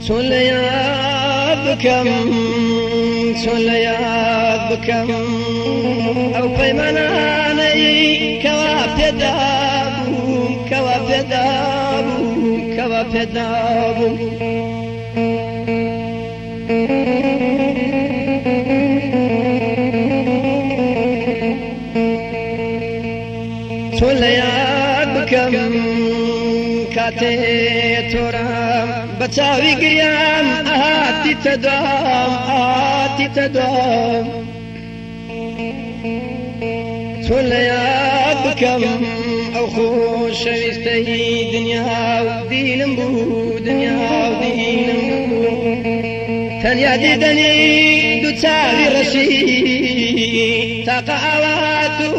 چۆن لە یاد بکەم، چۆن لە یاد بکەم ئەو پەیمانانەی کەوا پێدابووم، کەوا پێدابووم، کەوا پێدابووم. چۆن لە یاد بکەم کاتێ تۆرام بە چاوی گریان ئەهاتیتە دوام، ئەهاتیتە دوام. چۆن لە یاد بکەم ئەو خۆشەویستەی دنیا و دینم بوو، دنیا و دینم بوو. تەنیا دیدەنی دوو چاوی ڕەشی تاقە ئاوات و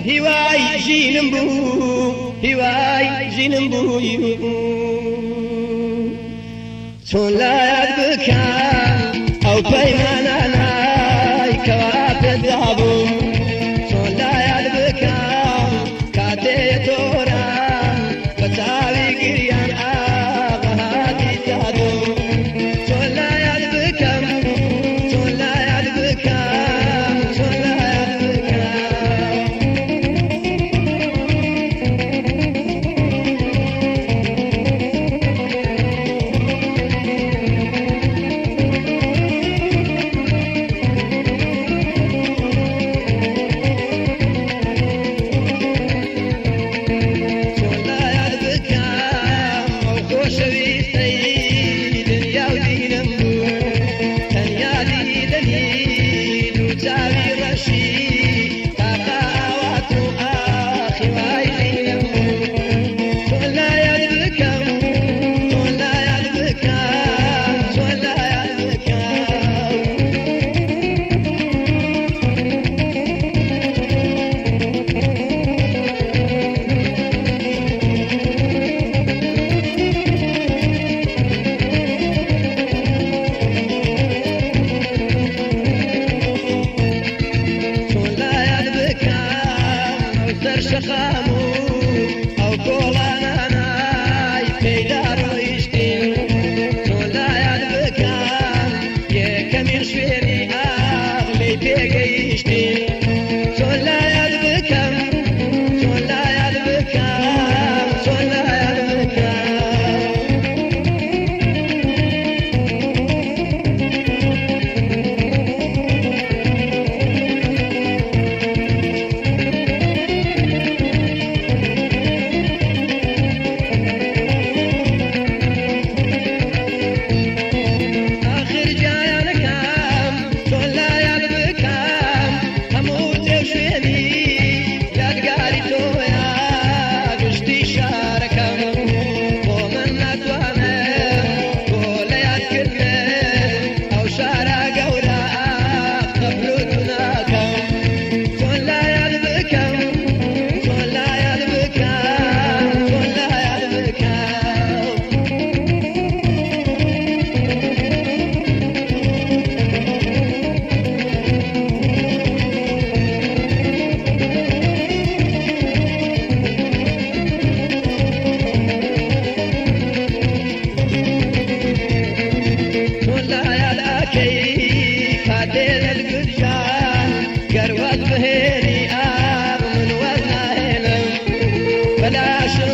هیوای ژینم بوو، هیوای ژینم بوو. چۆن لە یاد بکەم ئەو پەیمانانەی کەوا پێدابووم، چۆن لە یاد بکەم کاتێ تۆرام بە چاوی گریان ئاغەهاتی دادوم. چۆن لە یاد بکەم، چۆن لە یاد بکەم، چۆن لە یاد بکەم. چۆن لە یاد بکەم ئەو خۆشەویستەی دنیا و دینم بوو، تەنیا دیدەنی دوو چاوی ڕەشی تاقە ئاوات و ئاخی وای ژینم بوو. چۆن لە یاد بکەم، چۆن لە یاد بکەم، چۆن لە یاد بکەم. چۆن لە یاد بکەم ئەو سەر شەقام و ئەو کۆڵانانای پێیدا ڕۆیشتین، چۆن لە یاد بکەم یەکەمین شوێنی ئاغ لێی پێگەیشتین. چۆن لە یاد بکەم، چۆن لە یاد بکەم، چۆن لە یاد بکەم. ئاخر جایانەکەم چۆن لە یاد بکەم هەموو جێ شوێنی یادگاری تۆیە گشتی شارەکەم. بۆ من ناتوانم بۆ لە یادکردن ئەو شارە گەورە قەبر و توناکەم. چۆن لە یاد بکەم، چۆن لە یاد بکەم، چۆن لە یاد بکەم. چۆن لە یاد ئەکەی کاتێ لەلگرژان گەر وەز بهێنی ئاغ من وەز ناهێنم بەلاشم.